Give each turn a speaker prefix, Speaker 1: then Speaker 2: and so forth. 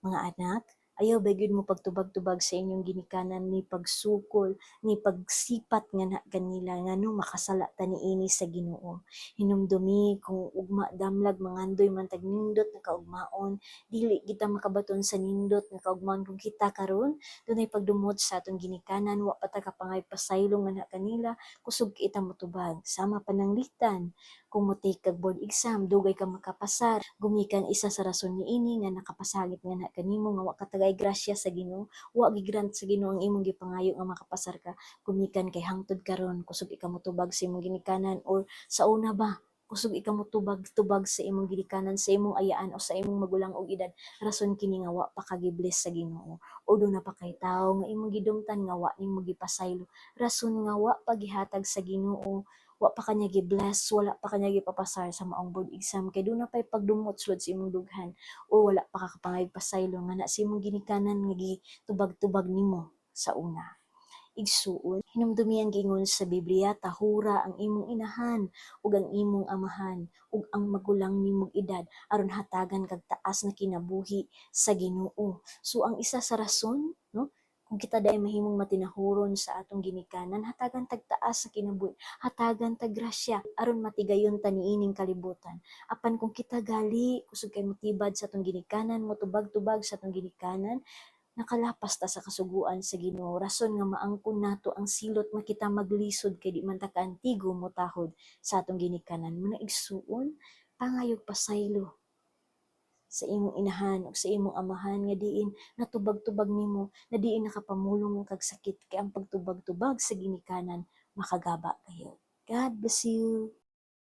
Speaker 1: Mga anak, ayaw ba gyud mo pagtubag-tubag sa inyong ginikanan, ni pagsukol, ni pagsipat nga na kanila, ngano makasala ta niini sa Ginoo. Hinumdumi kung ugma damlag mangandoy man tag nindot nga kaugmaon, dili kita makabaton sa nindot nga kaugmaon kung kita karon dunay pagdumot sa atong ginikanan, wa pa ta kapangay pasaylo nga na kanila, kusog kita motubag. Sama pananglitan, kung mo-take kag board exam, dugay ka makapasar, gumikan isa sa rason niini nga nakapasagit nga na kanimo nga wa ka tagay grasya sa Ginoo, wa gi-grant sa Ginoo ang imong gipangayo nga makapasar ka, gumikan kay hangtod karon kusog ikaw motubag sa imong ginikanan, or sa una ba kusog ikaw motubag-tubag sa imong ginikanan, sa imong ayaan o sa imong magulang og edad, rason kini nga wa pa ka gi-bless sa Ginoo. O duna pa kay tawo nga imong gidumtan nga wa nimo gipasaylo, rason nga wa pa gihatag sa Ginoo, wa pa kaniya gi-bless, wala pa kaniya gipapasar sa maong board exam kay duna pay pagdumot sulod sa imong dughan o wala pa ka kapangayog pasaylo nga na sa imong ginikanan nga gitubag-tubag nimo sa una. Igsuon, hinumdumi ang giingon sa Biblia, "Tahura ang imong inahan ug ang imong amahan ug ang magulang nimong edad aron hatagan kag taas na kinabuhi sa Ginoo." So ang isa sa rason, no, kung kita dai mahimong matinahuron sa atong ginikanan, hatagan tag taas sa kinabuhi, hatagan tag grasya aron matigayon ta niining kalibutan. Apan kung kita gali kusog kay motibad sa atong ginikanan, motubag-tubag sa atong ginikanan, nakalapas ta sa kasuguan sa Ginoo. Rason nga maangkon nato ang silot nga kita maglisod kay di man ta kaantigo motahod sa atong ginikanan. Muna igsuon, pangayog pasaylo sa imong inahan ug sa imong amahan nga diin natubag-tubag nimo, na diin nakapamulong kag sakit, kay ang pagtubag-tubag sa ginikanan makagaba kayo. God bless you.